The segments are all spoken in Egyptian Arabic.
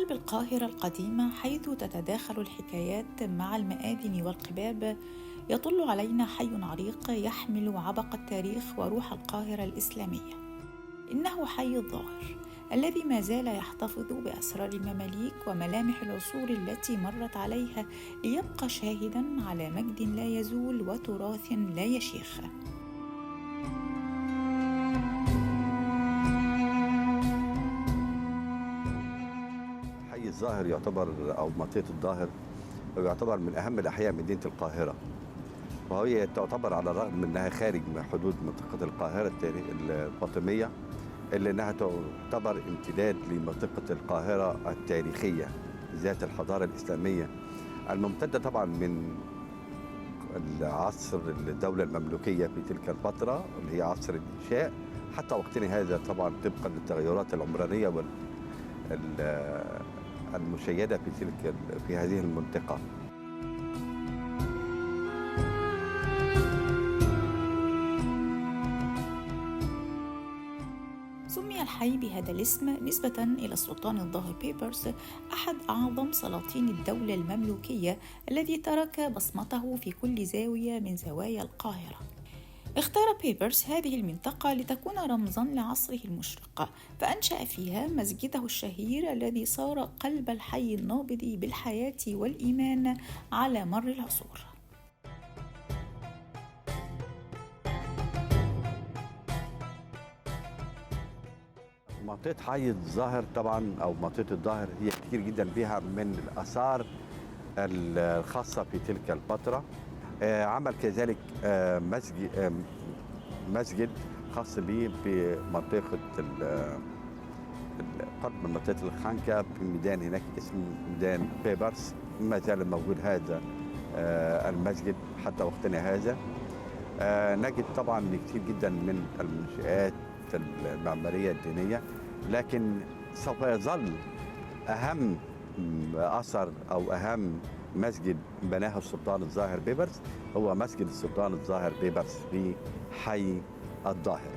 قلب القاهرة القديمة، حيث تتداخل الحكايات مع المآذن والقباب، يطل علينا حي عريق يحمل عبق التاريخ وروح القاهرة الإسلامية. إنه حي الظاهر الذي ما زال يحتفظ بأسرار المماليك وملامح العصور التي مرت عليها، ليبقى شاهداً على مجد لا يزول وتراث لا يشيخ. حي الظاهر يعتبر، أو منطقة الظاهر يعتبر من أهم الأحياء مدينة القاهرة، وهي تعتبر على الرغم من أنها خارج من حدود منطقة القاهرة الفاطمية، إلا أنها تعتبر امتداد لمنطقة القاهرة التاريخية ذات الحضارة الإسلامية الممتدة طبعا من العصر الدولة المملوكية في تلك الفترة اللي هي عصر الإنشاء حتى وقتنا هذا، طبعا طبقا للتغيرات العمرانية المشيدة في هذه المنطقة. سمي الحي بهذا الاسم نسبة إلى السلطان الظاهر بيبرس، أحد أعظم سلاطين الدولة المملوكية الذي ترك بصمته في كل زاوية من زوايا القاهرة. اختار بيبرس هذه المنطقة لتكون رمزاً لعصره المشرق، فأنشأ فيها مسجده الشهير الذي صار قلب الحي النابض بالحياة والإيمان على مر العصور. منطقة حي الظاهر طبعا، أو منطقة الظاهر، هي كتير جدا بها من الآثار الخاصة في تلك الفترة. عمل كذلك مسجد خاص به بمنطقة قرب من منطقة الخانكة في ميدان هناك اسمه ميدان بيبرس، ما زال موجود هذا المسجد حتى وقتنا هذا. نجد طبعا كتير جدا من المنشآت المعمارية الدينية، لكن سوف يظل أهم أثر أو أهم مسجد بناه السلطان الظاهر بيبرس هو مسجد السلطان الظاهر بيبرس في حي الظاهر.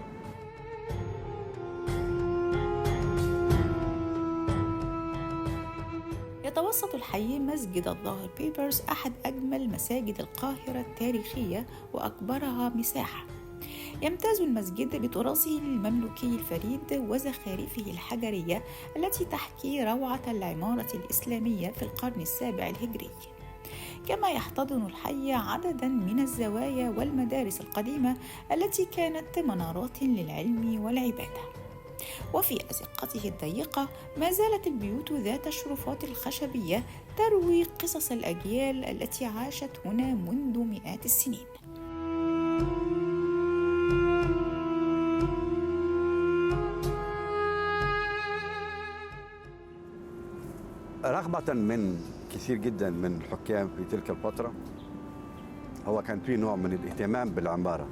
يتوسط الحي مسجد الظاهر بيبرس، أحد أجمل مساجد القاهرة التاريخية وأكبرها مساحة. يمتاز المسجد بتراثه المملوكي الفريد وزخارفه الحجرية التي تحكي روعة العمارة الإسلامية في القرن السابع الهجري. كما يحتضن الحي عددا من الزوايا والمدارس القديمة التي كانت منارات للعلم والعبادة. وفي أزقته الضيقة ما زالت البيوت ذات الشرفات الخشبية تروي قصص الأجيال التي عاشت هنا منذ مئات السنين. رغبة من كثير جدا من الحكام في تلك الفترة، هو كان في نوع من الاهتمام بالعمارة.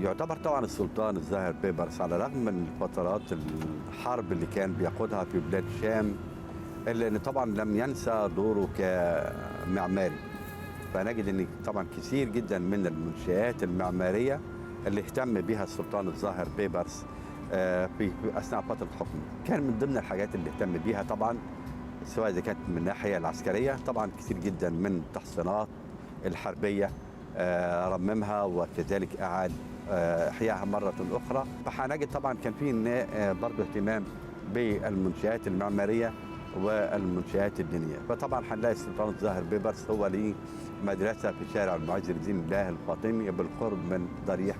يعتبر طبعا السلطان الظاهر بيبرس على الرغم من فترات الحرب اللي كان بيقودها في بلاد الشام، إلا أن طبعا لم ينسى دوره كمعماري. فنجد أن طبعا كثير جدا من المنشآت المعمارية اللي اهتم بها السلطان الظاهر بيبرس في أثناء فترة حكمه، كان من ضمن الحاجات اللي اهتم بها طبعا سواء إذا كانت من الناحية العسكرية، طبعا كثير جدا من التحصينات الحربية رممها وكذلك أعاد إحياها مرة أخرى. فهنجد طبعا كان في برضه اهتمام بالمنشآت المعمارية والمنشآت الدينية. فطبعا هنلاقي السلطان الظاهر بيبرس هو ليه مدرسة في شارع المعز لدين الله الفاطمي بالقرب من ضريح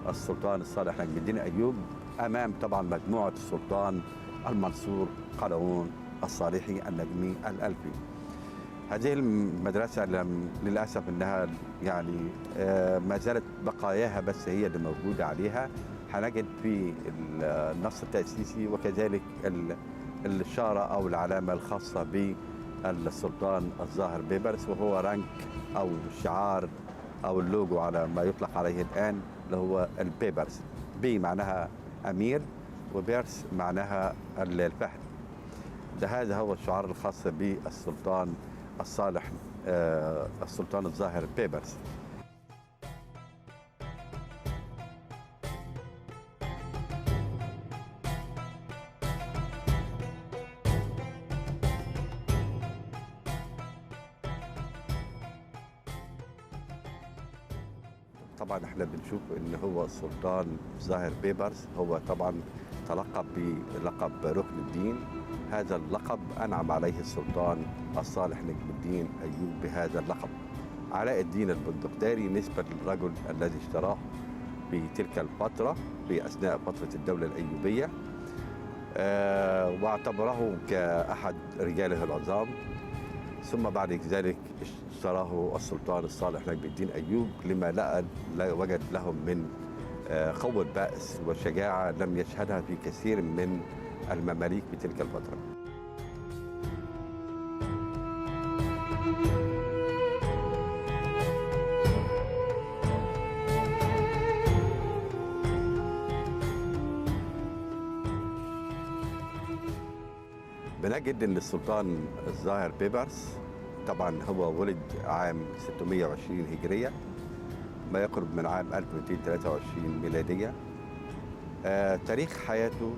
السلطان الصالح نجم الدين أيوب، أمام طبعا مجموعة السلطان المنصور قلاوون الصالحي النجمي الألفي. هذه المدرسة للأسف أنها يعني ما زالت بقاياها بس هي اللي موجودة عليها. هنجد في النص التأسيسي وكذلك الإشارة أو العلامة الخاصة بالسلطان الظاهر بيبرس، وهو rank أو شعار أو اللوجو على ما يطلق عليه الآن اللي هو البيبرس. بي معناها أمير، وبيرس معناها الفهد. ده هذا هو الشعار الخاص بالسلطان الصالح السلطان الظاهر بيبرس. طبعا احنا بنشوف ان هو السلطان الظاهر بيبرس هو طبعا تلقب بلقب ركن الدين. هذا اللقب انعم عليه السلطان الصالح نجم الدين ايوب بهذا اللقب. علاء الدين البندقداري نسبة للرجل الذي اشتراه في تلك الفترة في أثناء فترة الدولة الأيوبية، واعتبره كأحد رجاله العظام. ثم بعد ذلك اشتراه السلطان الصالح نجم الدين أيوب لما لقى وجد لهم من قوة بأس وشجاعة لم يشهدها في كثير من المماليك في تلك الفترة. بنجد ان السلطان الظاهر بيبرس طبعا هو ولد عام 620 هجرية، ما يقرب من عام 1223 ميلادية. تاريخ حياته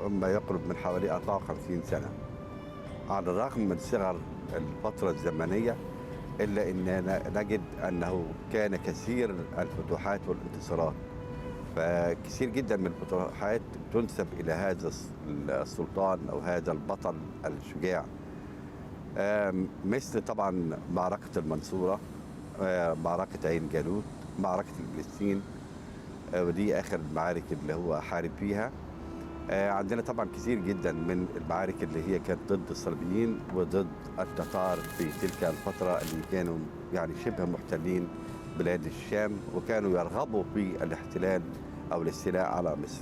ما يقرب من حوالي 54 سنة. على الرغم من صغر الفترة الزمنية إلا أننا نجد أنه كان كثير الفتوحات والانتصارات، فكثير جدا من الفتوحات تنسب إلى هذا السلطان أو هذا البطل الشجاع، مثل طبعا معركة المنصورة، معركة عين جالوت، معركة الفلسطين، ودي آخر المعارك اللي هو حارب فيها. عندنا طبعا كثير جدا من المعارك اللي هي كانت ضد الصليبيين وضد التتار في تلك الفترة اللي كانوا يعني شبه محتلين بلاد الشام وكانوا يرغبوا في الاحتلال أو الاستيلاء على مصر.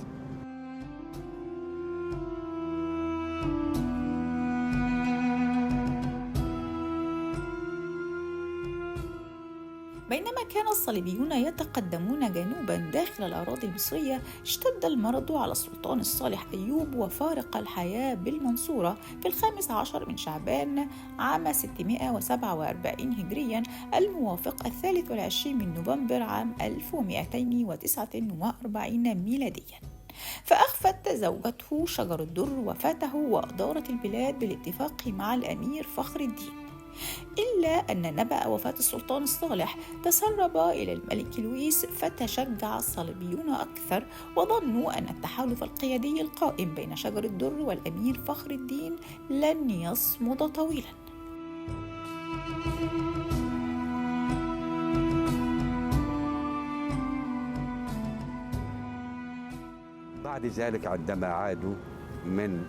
بينما كان الصليبيون يتقدمون جنوبا داخل الأراضي المصرية، اشتد المرض على السلطان الصالح أيوب وفارق الحياة بالمنصورة في 15 من شعبان عام 647 هجريا، الموافق 23 من نوفمبر عام 1249 ميلاديا. فأخفت زوجته شجر الدر وفاته وأدارت البلاد بالاتفاق مع الأمير فخر الدين. إلا أن نبأ وفاة السلطان الصالح تسرب إلى الملك لويس، فتشجع الصليبيون أكثر وظنوا أن التحالف القيادي القائم بين شجر الدر والأمير فخر الدين لن يصمد طويلا. بعد ذلك عندما عادوا من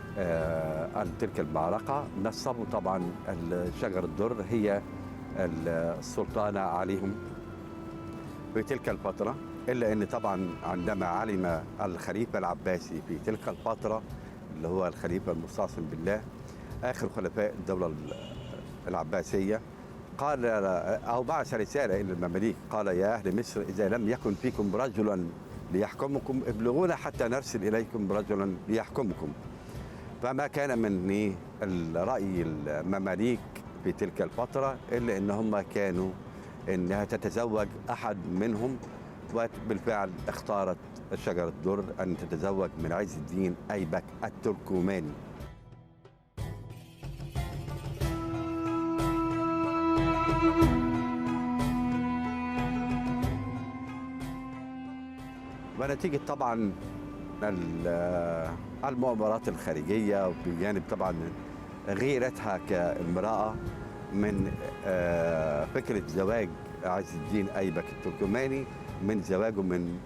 تلك المعركة نصبوا طبعا شجر الدر هي السلطانة عليهم في تلك الفترة. إلا أن طبعا عندما علم الخليفة العباسي في تلك الفترة اللي هو الخليفة المستعصم بالله آخر خلفاء الدولة العباسية، قال أو بعث رسالة إلى المماليك قال: يا أهل مصر، إذا لم يكن فيكم رجلا ليحكمكم ابلغونا حتى نرسل إليكم رجلا ليحكمكم. فما كان من الرأي المماليك في تلك الفترة إلا إن هم كانوا إنها تتزوج أحد منهم، وبالفعل اختارت شجرة الدر أن تتزوج من عز الدين أيبك التركماني. ونتيجة طبعا المؤامرات الخارجية وبجانب طبعا غيرتها كامرأة من فكرة زواج عز الدين أيبك التركماني من زواجه من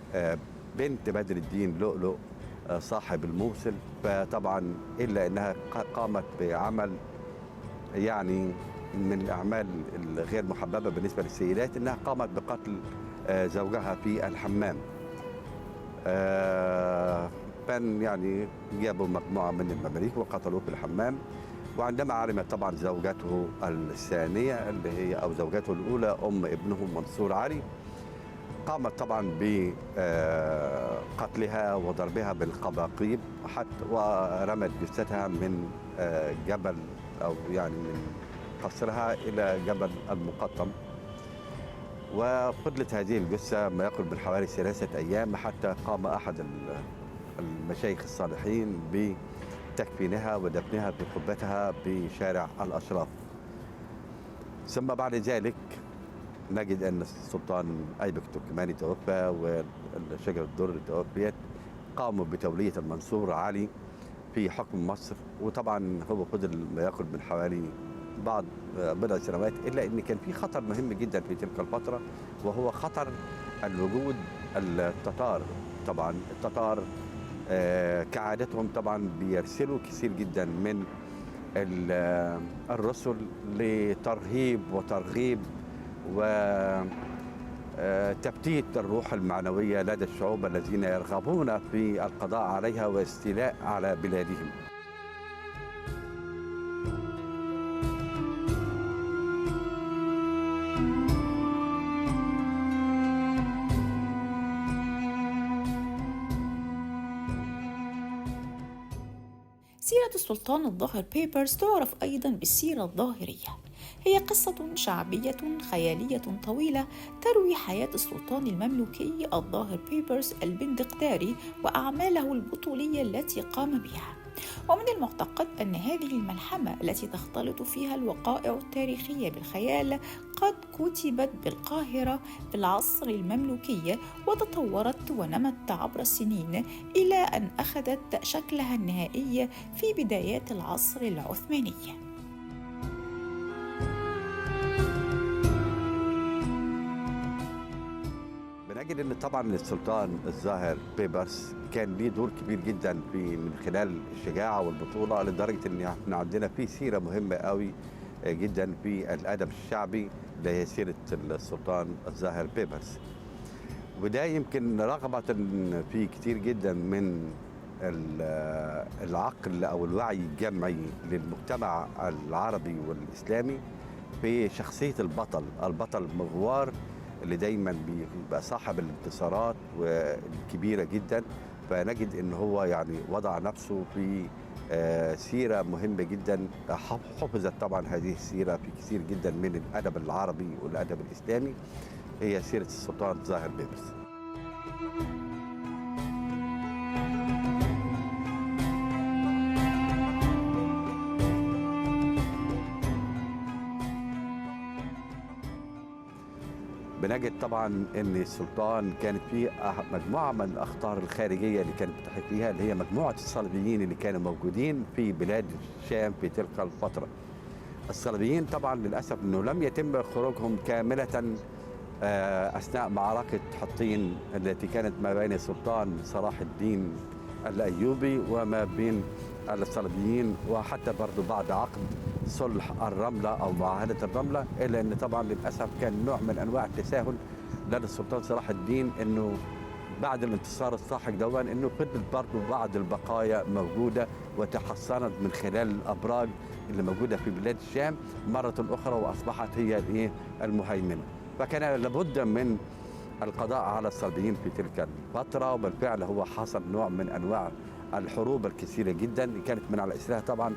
بنت بدر الدين لؤلؤ صاحب الموصل، فطبعا إلا أنها قامت بعمل يعني من الأعمال الغير محببة بالنسبة للسيدات، أنها قامت بقتل زوجها في الحمام. كان يعني جابوا مجموعة من المماليك وقتلوه في الحمام. وعندما علمت طبعا زوجته الثانية اللي هي أو زوجته الأولى أم ابنه منصور علي، قامت طبعا بقتلها وضربها بالقباقيب حتى ورمت جثتها من جبل أو يعني من قصرها إلى جبل المقطم. وفضلت هذه الجثة ما يقرب من حوالي 3 أيام حتى قام أحد المشايخ الصالحين بتكفينها ودفنها في قبتها بشارع الأشراف. ثم بعد ذلك نجد أن السلطان أيبك التركماني توفى والشجرة الدر توفيت، قاموا بتولية المنصور علي في حكم مصر. وطبعا هو فضل ما يقرب من حوالي بعض بضع سنوات، إلا أن كان في خطر مهم جدا في تلك الفترة، وهو خطر الوجود التتار. طبعا التتار كعادتهم طبعا بيرسلوا كثير جدا من الرسل لترهيب وترغيب وتبتيت الروح المعنوية لدى الشعوب الذين يرغبون في القضاء عليها والاستيلاء على بلادهم. سيرة السلطان الظاهر بيبرس تعرف أيضا بالسيرة الظاهرية، هي قصة شعبية خيالية طويلة تروي حياة السلطان المملوكي الظاهر بيبرس البندقداري وأعماله البطولية التي قام بها. ومن المعتقد أن هذه الملحمة التي تختلط فيها الوقائع التاريخية بالخيال قد كتبت بالقاهرة في العصر المملوكي، وتطورت ونمت عبر السنين إلى أن أخذت شكلها النهائي في بدايات العصر العثماني. بنجد ان طبعا السلطان الظاهر بيبرس كان ليه دور كبير جدا في من خلال الشجاعة والبطوله، لدرجة ان احنا عندنا في سيره مهمة قوي جدا في الادب الشعبي اللي هي سيره السلطان الظاهر بيبرس. وده يمكن رغبة في كتير جدا من العقل او الوعي الجمعي للمجتمع العربي والاسلامي في شخصية البطل، البطل المغوار اللي دايما بيبقى صاحب الانتصارات والكبيرة جدا. فنجد ان هو يعني وضع نفسه في سيرة مهمة جدا، حفظت طبعا هذه السيرة في كثير جدا من الأدب العربي والأدب الإسلامي، هي سيرة السلطان الظاهر بيبرس. بنجد طبعا ان السلطان كانت فيه مجموعة من الاخطار الخارجية اللي كانت بتحيط فيها، اللي هي مجموعة الصليبيين اللي كانوا موجودين في بلاد الشام في تلك الفترة. الصليبيين طبعا للاسف انه لم يتم خروجهم كاملة اثناء معركة حطين التي كانت ما بين السلطان صلاح الدين الايوبي وما بين الصليبيين، وحتى برضو بعد عقد صلح الرملة أو معاهدة الرملة، إلا أن طبعا للأسف كان نوع من أنواع التساهل لدى السلطان صلاح الدين أنه بعد الانتصار الساحق دوان أنه فضلت برضو بعض البقايا موجودة وتحصنت من خلال الأبراج اللي موجودة في بلاد الشام مرة أخرى، وأصبحت هي المهيمنة. فكان لابد من القضاء على الصليبيين في تلك الفترة، وبالفعل هو حصل نوع من أنواع الحروب الكثيرة جدا كانت من على إثرها طبعا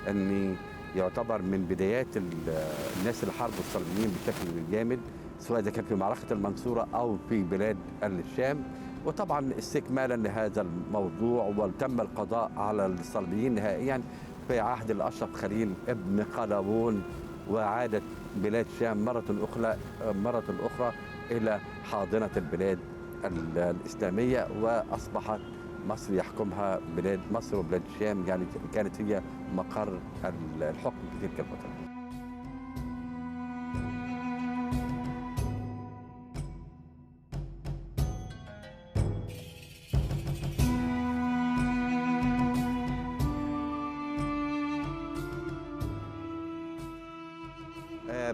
أن يعتبر من بدايات الناس اللي حاربوا الصليبيين بشكل جامد، سواء إذا كان في معركة المنصورة أو في بلاد الشام. وطبعا استكمالا لهذا الموضوع وتم القضاء على الصليبيين نهائيا في عهد الأشرف خليل ابن قلاوون، وعادت بلاد الشام مرة أخرى إلى حاضنة البلاد الإسلامية، وأصبحت مصر يحكمها بلاد مصر وبلاد الشام، يعني كانت هي مقر الحكم في تلك الفترة.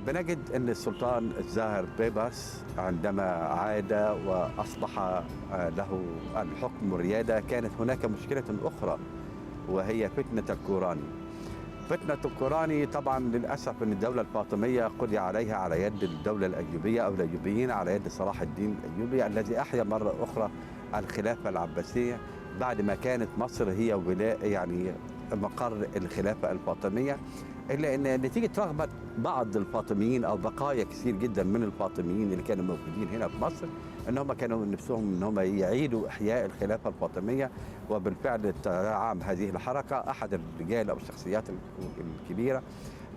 بنجد أن السلطان الظاهر بيبرس عندما عاد وأصبح له الحكم والريادة كانت هناك مشكلة أخرى، وهي فتنة الكوراني. فتنة الكوراني طبعا للأسف أن الدولة الفاطمية قضي عليها على يد الدولة الأيوبية أو الأيوبيين، على يد صلاح الدين الأيوبي الذي أحيا مرة أخرى الخلافة العباسية بعد ما كانت مصر هي ولاء يعني مقر الخلافة الفاطمية. إلا أن نتيجة رغبة بعض الفاطميين أو بقايا كثير جدا من الفاطميين اللي كانوا موجودين هنا في مصر أن هم كانوا نفسهم أن هم يعيدوا إحياء الخلافة الفاطمية، وبالفعل تدعم هذه الحركة أحد الرجال أو الشخصيات الكبيرة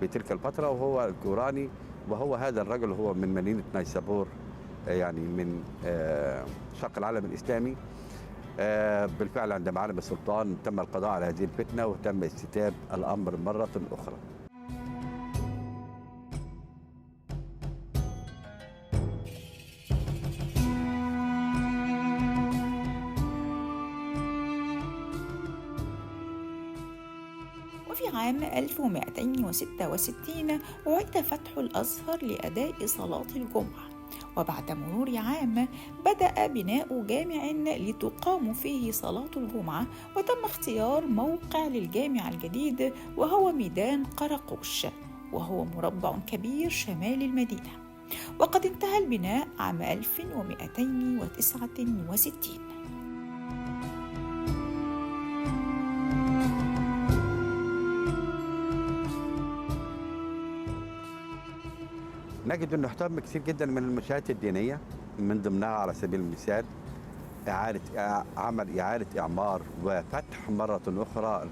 في تلك الفترة وهو الكوراني. وهو هذا الرجل هو من مدينة نيسابور، يعني من شرق العالم الإسلامي. بالفعل عندما علم السلطان تم القضاء على هذه الفتنة وتم استتاب الأمر مرة أخرى. وفي عام 1266 أعيد فتح الأزهر لأداء صلاة الجمعة، وبعد مرور عام بدأ بناء جامع لتقام فيه صلاة الجمعة، وتم اختيار موقع للجامع الجديد وهو ميدان قرقوش، وهو مربع كبير شمال المدينة، وقد انتهى البناء عام 1269. نجد أنه اهتم كثير جدا من المنشآت الدينية، من ضمنها على سبيل المثال عمل إعادة إعمار وفتح مرة أخرى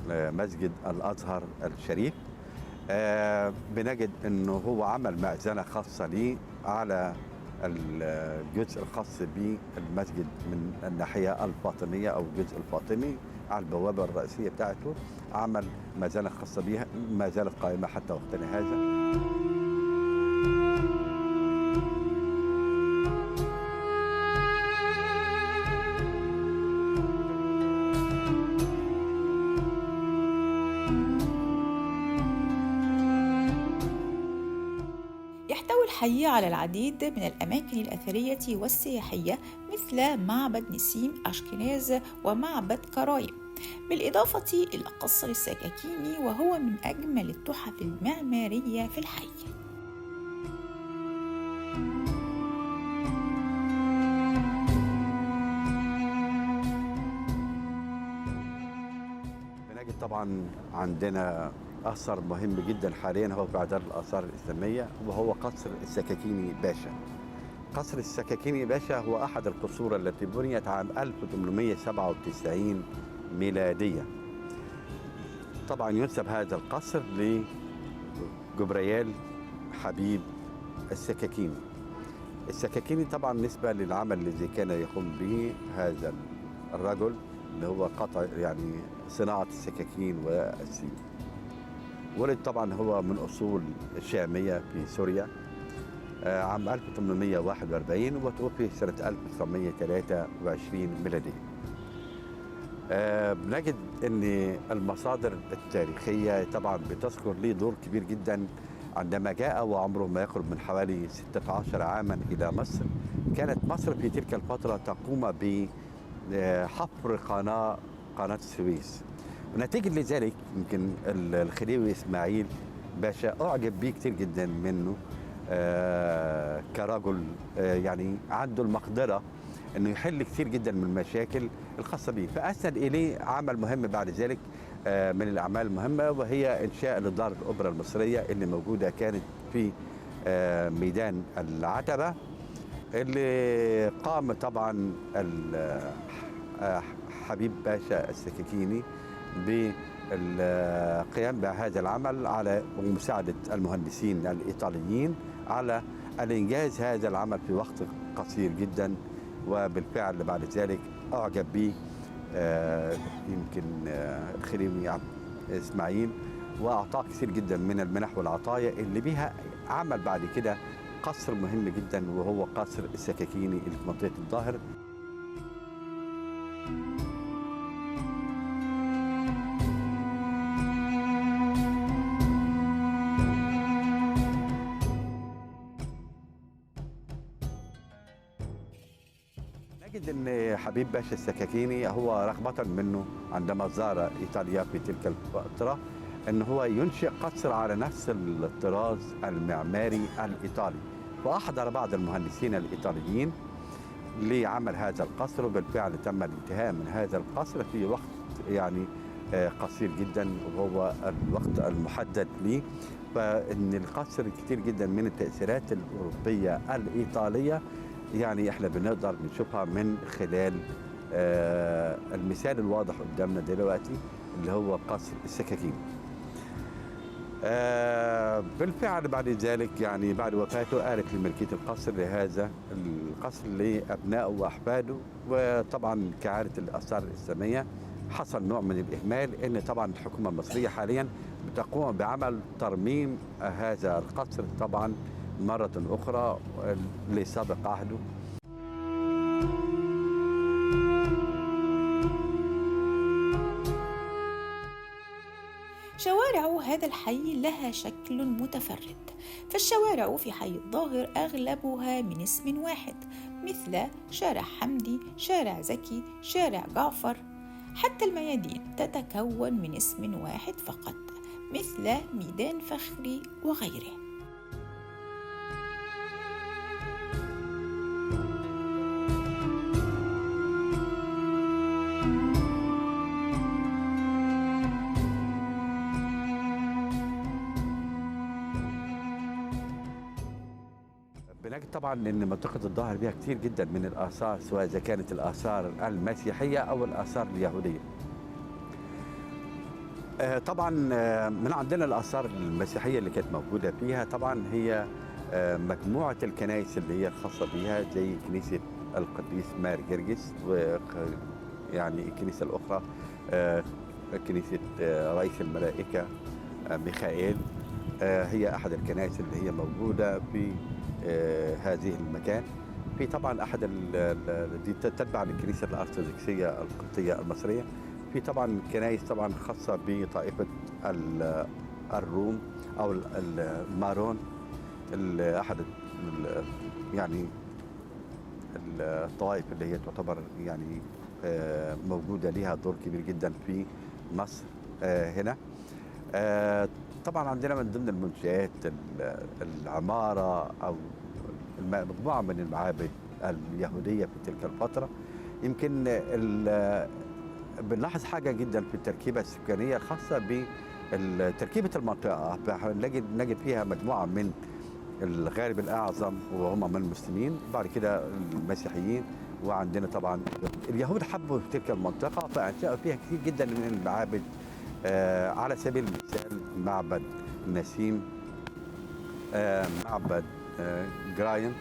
لمسجد الأزهر الشريف. بنجد أنه هو عمل مأذنة خاصة ليه على الجزء الخاص بالمسجد من الناحية الفاطمية أو الجزء الفاطمي على البوابة الرئيسية بتاعته، عمل مأذنة خاصة بيها ما زالت قائمة حتى وقتنا هذا. يحتوي الحي على العديد من الأماكن الأثرية والسياحية مثل معبد نسيم أشكناز ومعبد كرايم، بالإضافة إلى قصر السكاكيني وهو من أجمل التحف المعمارية في الحي. بنجد طبعا عندنا أثر مهم جدا حاليا هو في أعداد الآثار الإسلامية، وهو قصر السكاكيني باشا. قصر السكاكيني باشا هو أحد القصور التي بنيت عام 1897 ميلادية. طبعا ينسب هذا القصر لجبريال حبيب السكاكيني. السكاكيني طبعا بالنسبة للعمل الذي كان يقوم به هذا الرجل اللي هو قطع يعني صناعة السكاكين والسيوف. ولد طبعا هو من أصول شامية في سوريا عام 1841 وتوفي سنة 1923 ميلادية. بنجد أن المصادر التاريخية طبعا بتذكر ليه دور كبير جدا عندما جاء وعمره ما يقرب من حوالي 16 عاما إلى مصر. كانت مصر في تلك الفترة تقوم بحفر قناة السويس، ونتيجة لذلك يمكن الخديوي إسماعيل باشا أعجب بيه كتير جدا منه كرجل يعني عنده المقدرة أنه يحل كتير جدا من المشاكل الخاصة به، فأسند إليه عمل مهم بعد ذلك من الأعمال المهمة، وهي إنشاء لدار الأوبرا المصرية اللي موجودة كانت في ميدان العتبة، اللي قام طبعا حبيب باشا السكاكيني بالقيام بهذا العمل على مساعدة المهندسين الإيطاليين على الإنجاز هذا العمل في وقت قصير جدا. وبالفعل بعد ذلك أعجب به يمكن الخديوي إسماعيل وأعطاه كثير جدا من المنح والعطايا اللي بها عمل بعد كده قصر مهم جدا وهو قصر السكاكيني اللي في منطقة الظاهر. نجد ان حبيب باشا السكاكيني هو رغبة منه عندما زار ايطاليا في تلك الفترة ان هو ينشئ قصر على نفس الطراز المعماري الايطالي، فاحضر بعض المهندسين الايطاليين لعمل هذا القصر، وبالفعل تم الانتهاء من هذا القصر في وقت يعني قصير جدا وهو الوقت المحدد ليه. فان القصر كتير جدا من التأثيرات الاوروبية الايطالية يعني احنا بنقدر نشوفها من خلال المثال الواضح قدامنا دلوقتي اللي هو قصر السكاكيني. بالفعل بعد ذلك يعني بعد وفاته آلت لملكية القصر لهذا القصر لأبنائه وأحفاده. وطبعا كعادة الآثار الإسلامية حصل نوع من الإهمال، إن طبعا الحكومة المصرية حاليا بتقوم بعمل ترميم هذا القصر طبعا مرة أخرى لسابق عهده. شوارع هذا الحي لها شكل متفرد، فالشوارع في حي الظاهر أغلبها من اسم واحد، مثل شارع حمدي، شارع زكي، شارع جعفر. حتى الميادين تتكون من اسم واحد فقط، مثل ميدان فخري وغيره. بنجد طبعا ان منطقة الظاهر بها كثير جدا من الاثار، سواء اذا كانت الاثار المسيحية او الاثار اليهودية. طبعا من عندنا الاثار المسيحية اللي كانت موجودة فيها طبعا هي مجموعة الكنائس اللي هي الخاصة بيها، زي كنيسة القديس مار جرجس، ويعني الكنيسة الاخرى كنيسة رئيس الملائكة ميخائيل، هي احد الكنائس اللي هي موجودة في هذه المكان. في طبعا احد دي تتبع للكنيسة الارثوذكسيه القبطية المصرية. في طبعا كنائس طبعا خاصة بطائفة الروم او المارون، احد يعني الطوائف اللي هي تعتبر يعني موجودة لها دور كبير جدا في مصر هنا. طبعا عندنا من ضمن المنشآت العمارة أو مجموعة من المعابد اليهودية في تلك الفترة. يمكن بنلاحظ حاجة جدا في التركيبة السكانية الخاصة بتركيبة المنطقة، نجد فيها مجموعة من الغالب الأعظم وهم من المسلمين، بعد كده المسيحيين، وعندنا طبعا اليهود حبوا في تلك المنطقة فأنشأوا فيها كثير جدا من المعابد. على سبيل المثال معبد نسيم، معبد جراين،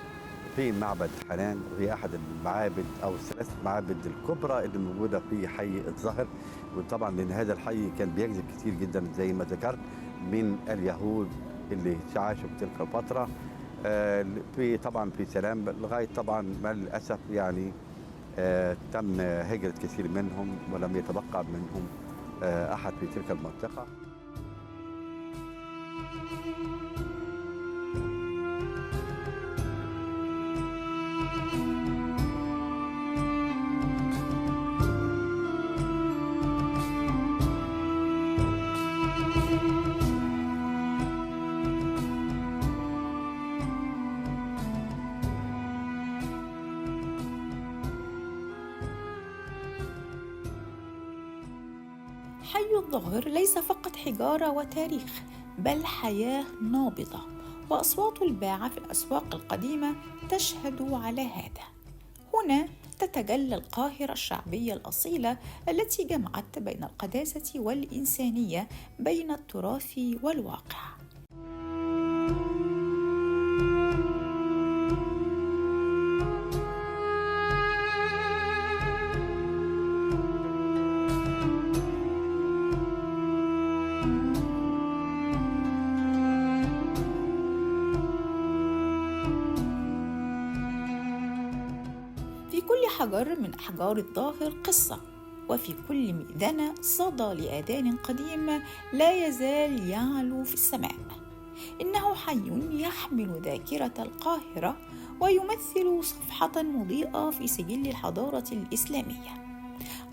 في معبد حنان، وهي أحد المعابد أو الثلاث معابد الكبرى اللي موجودة في حي الظاهر. وطبعا لأن هذا الحي كان بيجذب كثير جدا زي ما ذكرت من اليهود اللي عاشوا في تلك الفترة، في طبعا في سلام لغاية طبعا ما للأسف يعني تم هجرة كثير منهم ولم يتبقى منهم أحد في تلك المنطقة. حي الظاهر ليس فقط حجارة وتاريخ، بل حياة نابضة، وأصوات الباعة في الأسواق القديمة تشهد على هذا. هنا تتجلى القاهرة الشعبية الأصيلة التي جمعت بين القداسة والإنسانية، بين التراث والواقع. في كل حجر من أحجار الظاهر قصة، وفي كل مئذنة صدى لآذان قديم لا يزال يعلو في السماء. إنه حي يحمل ذاكرة القاهرة ويمثل صفحة مضيئة في سجل الحضارة الإسلامية.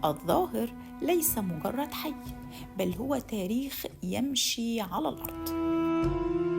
الظاهر ليس مجرد حي، بل هو تاريخ يمشي على الأرض.